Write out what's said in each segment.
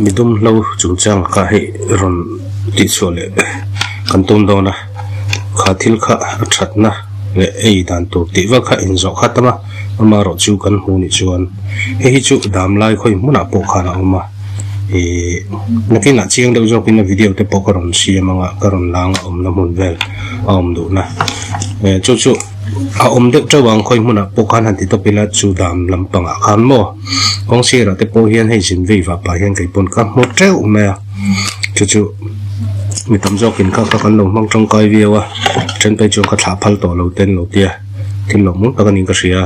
Midum hlo chungchang kha hei rawn tihchhuah leh kan tum dawn a, kha thil kha a thatna leh ei dan tur tih vel kha inzawh kha tam a, amaherawh chu kan hmu nih chuan hei hi chu dam lai khawi hmunah pawh khan a awm a, ihh nakinah chiang deuh zawkin a video te pawh ka rawn siam anga ka rawn lang a awmna hmun vel a awm duhna chu chu. A awm deuh teuh ang khawi hmunah pawh khan han ti tawp ila chu dam lampangah khan maw kawng sirah te pawh hian hei zin vei vah pah hian kei pawn ka hmu teuh mai a chu chu mi tam zawkin kha kha kan lo hmang tangkai viau a then phei chuan ka thlah phal tawh lo te an lo tia thil lawmawm tak a niin ka hria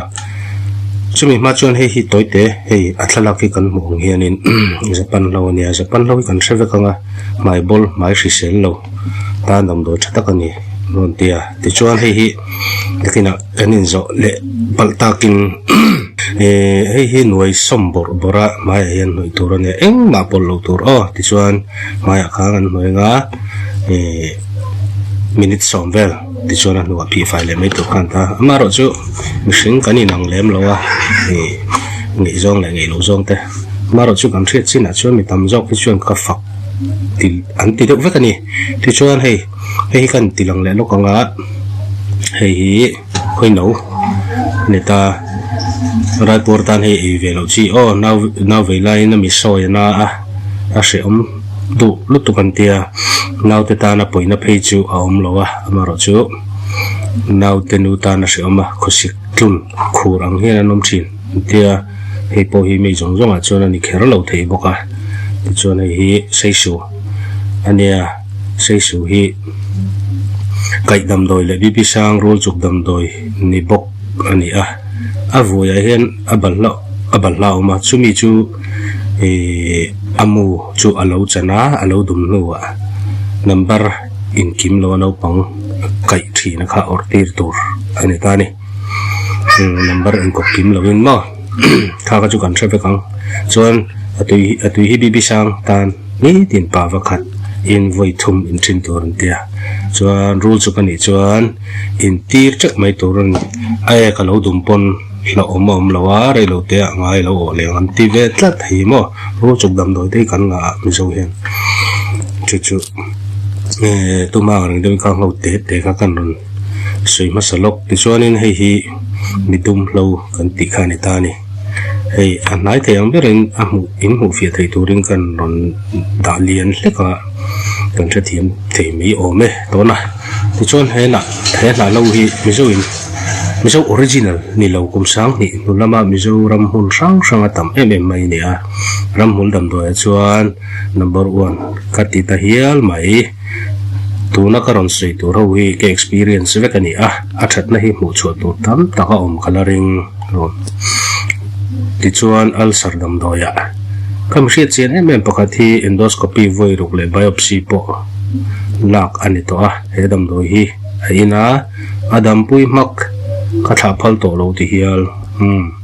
chumi hma chuan hei hi tawi te hei a thlalak hi kan hmuh ang hianin Japan hlo a nia Japan hlo hi kan hre vek ang a hmai bawl hmai hrisel lo tan damdawi tha tak a ni rawn ti a. Tichuan hei hi nakinah kan inzawh leh palh takin eh hei hi nuai sawm bawrh bawrh a hmaiah hian hnawih tur a nia engmah pawlh loh tur aw tichuan hmaiah khan an hnawih anga eh minute sawm vel tichuan a hnuah phih fai leh mai tur khan ta amaherawh chu mihring kan inang lem lo a eh ngaihzawng leh ngaih loh zawng te amaherawh chu kan hriat chinah chuan mi tam zawk hi chuan ka fak ti an ti deuh vek a ni tichuan hei. Hei hi kan ti lang leh lawk ang a, hei hi khawino a ni ta, Raipur tan hei ei ve loh chi aw nau nau vei laiin a mi sawi a na a, a hrehawm duh lutuk an tia, naute tana pawina phei chu a awm lo a, amaherawhchu naute nu tan a hrehawm a, khawsik tlun khur ang hian an awm thin an tia, hei pawh hi mi zawng zawngah chuan a ni kher lo thei bawk a, tichuan hei hi Seisu a nia. Seisu hi kaih damdawi leh BP sang rul chuk damdawi ni bawk a ni a, a vuaiah hian a balhla a balhla a awm a, chumi chu ihh a mu chu a lo chan a, a lo dum hnuah number inkim lo a naupang kaih thina kha awrh tir tur a ni ta a ni, number inkawp kim lovin maw kha kha chu kan hre vek ang chuan a tui a tui hi BP sang tan. Nitin pa vakhat in vawi thum in thin tur an tia. Chuan rul chu ka nih chuan in tir teuh mai tur a ni. A e ka lo dum pawn hlauhawm a awm lo a, rei lo te ah ngai lo awh leng an ti ve tlat thei maw. Rul chuk damdawi te hi kan ngah ah Mizo hian chu chu tuma ang reng deuhin kha ngho te te kha kan rawn sawi hmasa lawk. Tichuanin hei hi midum hlo kan tih kha a ni ta a ni. Hei a hnai thei ang berin a hmuh in hmuh fiah thei turin kan rawn dah lian hlek a kan hrethiam thei mai awm e tawna tichuan he lah he hla lo hi Mizo in Mizo original ni lo kum sang hnih hnu lama Mizoram hmun hrang hrang a tam em em mai a ni a ramhmul damdawiah chuan number one ka ti ta hial mai tuna ka rawn sawi tur ho hi ka experience vek a ni a a thatna hi hmuh chhuah tur tam tak a awm ka la ring. Tichuan ulcer damdawiah ka mi hriat chian em em pakhat hi endoscopy vawi ruk leh biopsy pawh lak a ni tawh a, he damdawi hi a in a, a dampui hmak ka thlah phal tawh lo ti hial umm.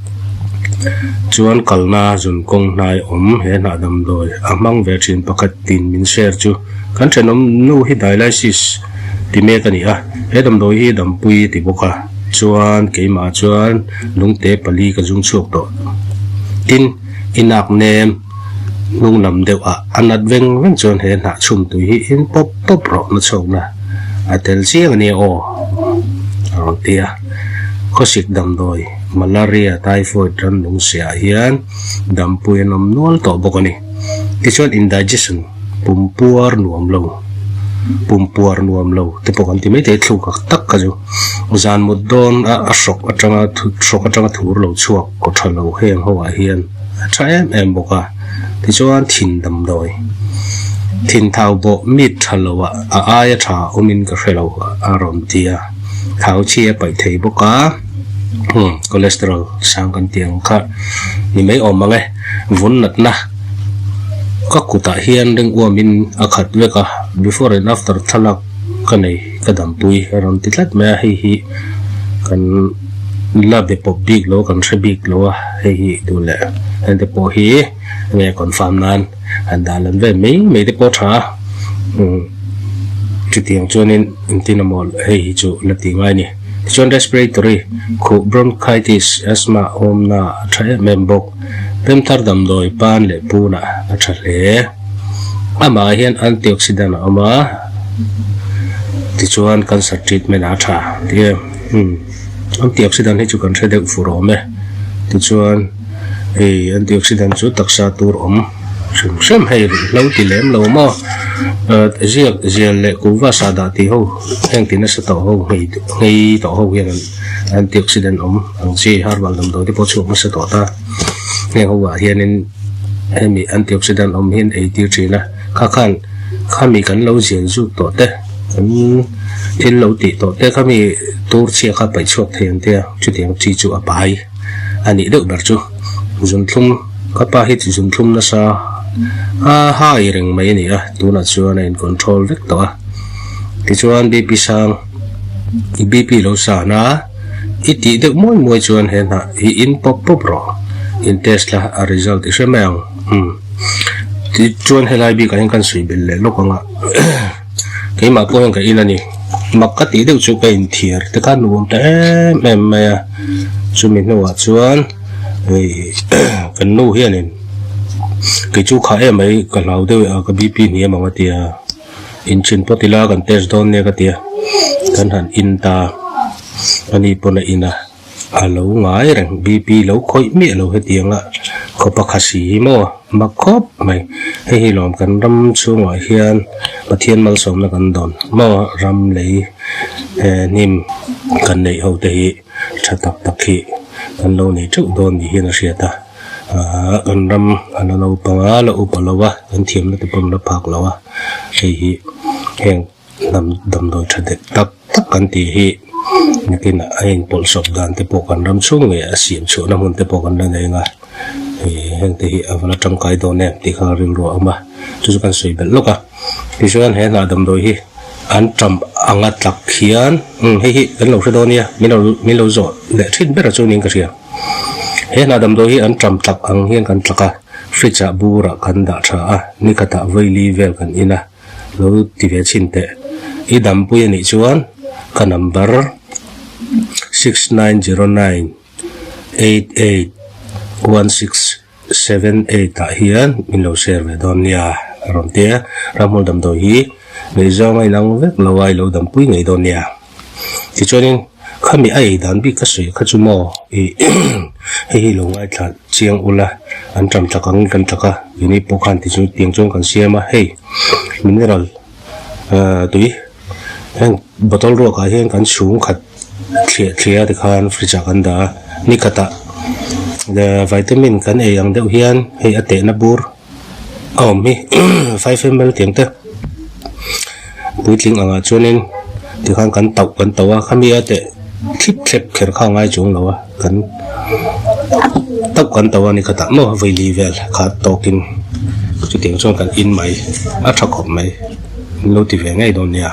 Chuan kalna zun kawng hnai awm he hnah damdawi a hmang ve thin pakhat tin min share chu kan thenawm nu hi dialysis ti mek a ni a, he damdawi hi dampui a ti bawk a. Chuan keimah chuan lungte pali ka zung chhuak tawh. Tin, i nak nem hnung lam deuh ah a nat veng veng chuan he hnah chhum tui hi in pawp pawp rawh na chhawkna a tel chiang a nia aw a rawn ti a. Khawsik damdawi, malaria, typhoid ram lung siah hian dampui an awm nual tawh bawk a ni. Tichuan indigestion pumpuar nuam lo, pumpuar nuam lo te pawh kan ti mai thei thluk ak tak kha chu zan mut dawn a a hrawk atanga hrawk atanga thur lo chhuak kaw tha lo heng ho ah hian a tha em em bawk a tichuan thin damdawi thin thau bawh mit tha lo ah a aia tha awmin ka hre lo a rawn ti a thau chi a paih thei bawk a cholesterol sang kan tih ang kha ni mai awm ang e. Vun natna ka kutah hian ring uamin a khat vek a, before and after thlalak ka nei ka dampui a rawn ti tlat mai a, hei hi kan la be pawp bik lo kan hre bik lo a, hei hi duh leh hengte pawh hi nge confirm nan han dah lan vel mai mai te pawh a tha a, umm chutiang chuanin engtin emaw hei hi chu la ti ngai a ni. Tichuan respiratory, khuh, bronchitis, asthma awmna a tha em em bawk. Pemthar damdawi pan leh punah a tha hle. Amah hian antioxidant a awm a, tichuan cancer treatment ah a tha tih em. Umm antioxidant hi chu kan hre deuh fur awm e. Tichuan hei antioxidant chu taksa tur awm hrim hrim hei ruihhlo ti lem lo maw. Ziak zial leh kuhva sahdah tih ho heng ti nasa tawh ho nghei nghei tawh ho hian an antioxidant awm ang chi herbal damdawi te pawh chhuak nasa tawh ta. Heng ho ah hianin hemi antioxidant awm hian ei tir thin a, kha khan khami kan lo zial zuk tawh te kan thil lo tih tawh te khami tur chhia kha paih chhuak thei ang tia chutiang chi chu a pai a nih deuh ber chu. Zunthlum ka pa hi zunthlum nasa a hai reng mai a ni a, tunah chuan a in control vek tawh a. Tichuan BP sang BP lo san a. I tih deuh muai muai chuan he hnah hi in pawp pawp rawh. In test la a result i hre mai ang. Umm. Tichuan helai bikah hian kan suih belh leh lawk ang a. Keimah pawh hian ka in a ni. Mak ka tih deuh chu ka inthiar te kha nuam ta em em mai a. Chumi hnuah chuan hei kan nu hianin kei chu khah em mai ka hlau deuh a ka BP hniam ang a ti a. Inchhin pawt ila kan test dawn nia ka ti a, kan han in ta ani pawn a in a, a lo ngai reng BP lo khawih miah lo hetiang a khawpa khasi hi maw mak khawp mai, hei hi lawm kan ram chhungah hian Pathian malsawmna kan dawn maw ram lei hnim kan neih ho te hi tha tak tak hi kan lo nei teuh dawn ni hian a hriat a. Aaa kan ram a la naupang a, la upa lo a, kan thiamna te pawh an la phak lo a, hei hi heng hnam damdawi tha dek tak tak kan tih hi nakinah a inpawlhsawp dan te pawh kan ram chhung ngei a siam chhuahna hmun te pawh kan la nei ang a, ih heng te hi a va la tangkai dawn em tih kha rilru a awm a, chu chu kan sawi belh lawk a, tichuan he hnah damdawi hi an ṭam anga tlak hian umm hei hi kan lo hre dawn nia min lo min lo zawh leh thin ber a chu niin ka hria. He hna damdawi hi an ṭam tlak ang hian kan tlak a, fridge ah burah kan dah ṭha a, nikhatah vawi vel kan in a, lo ti ve chhin teh. I dampui a nih chuan ka number 6909881678 ah hian min lo share ve dawn nia a rawn ti a, ramhmul damdawi hi ngaihzawng a inang vek lo a, i lo dampui ngei dawn nia. Tichuanin khami a ei dan bik ka sawi kha chu maw ih hei hi lo ngaithla chiang ula an ṭam tlak angin kan tlak a keini pawh khan ti chu tiang chuan kan siam a hei mineral ah tui heng bottle ruak ah hian kan chhung khat thliah thliah a tikhan fridge ah kan dah a ni khatah vitamin kan ei ang deuh hian hei a tehna bur a awm hi 5ml tiang te puitling angah chuanin tikhan kan tauh kan tauh a khami a teh thlip thlep kher kha a ngai chuang lo a kan tauh kan tauh a ni khatah maw vawi vel kha tawkin chutiang chuan kan in mai a tha khawp mai min lo ti ve ngei dawn nia.